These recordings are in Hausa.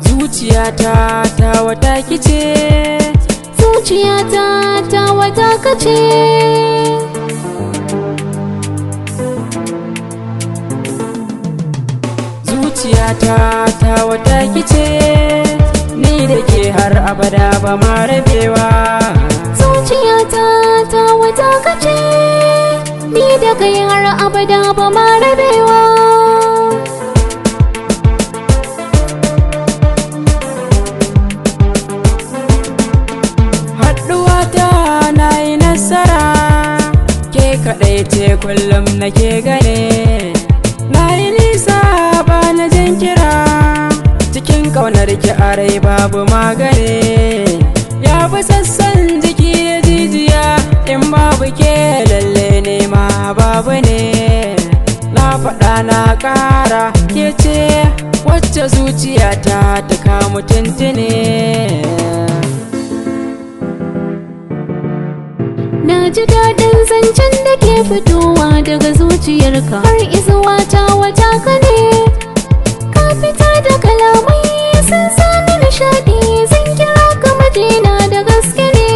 Zuciyata ta wata kice, zuciyata ta wata kace. Zuciyata ta wata kice, ni da ke har abada ba ma rabewa. Zuciyata ta wata kace, ni da kai har abada ba ma rabewa. Haɗuwata na yi nasara, ke kaɗai ce kullum nake gane. Na yi nisa ba na jin kira, cikin ƙaunar ki a rai babu magani. Ya fi sassan jiki da jijiya, in babu ke lalle ne ma babu ne. Na faɗa na ƙara, ke ce wacce zuciyata ta kamu tuntune. Na ji daɗin zancen da ke fitowa daga zuciyarka, har izuwa ta wata ka ne. Ka fita da kalamai sun sani nishaɗi, zan kira ka mijina da gaske ne.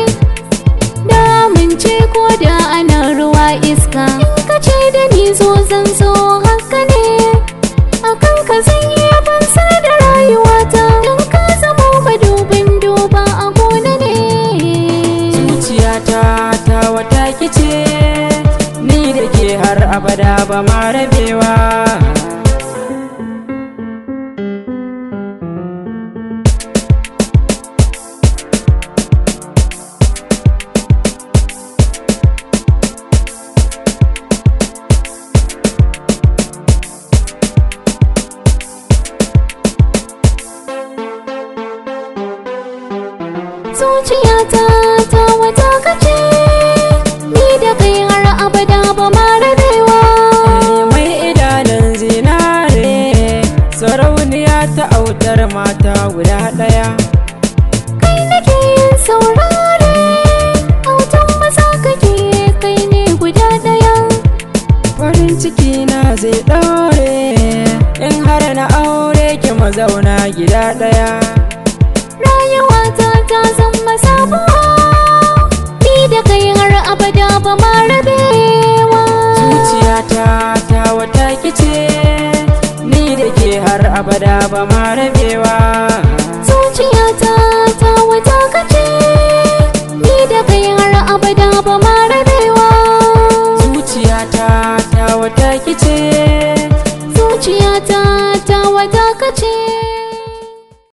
Da amince ko da ana ruwa iska, in ka ce da ni zo zan zo haka ne. Akan ka zan yi fansar da rayuwata, don ka zamo madubin duba a gona ne. Zuciyata ta wata kice, ni da ke har abada ba ma rabewa. Zuciyata ta wata kace, ni da kai har abada ba ma rabewa. Mai idanun zinare, sarauniya ta autar mata guda ɗaya. Kai nake yin saurare, autan maza kake kai ne guda ɗaya. Farin ciki na zai ɗaure, in har na aure ki mazauna gida ɗaya. Rayuwata ta zama sabuwa, ni da kai har abada ba ma rabewa. Zuciyata ta wata kice, ni da ke har abada ba ma rabewa. Zuciyata ta wata kace, ni da kai har abada ba ma rabewa. Zuciyata ta wata kice, Zuciyata ta wata kace.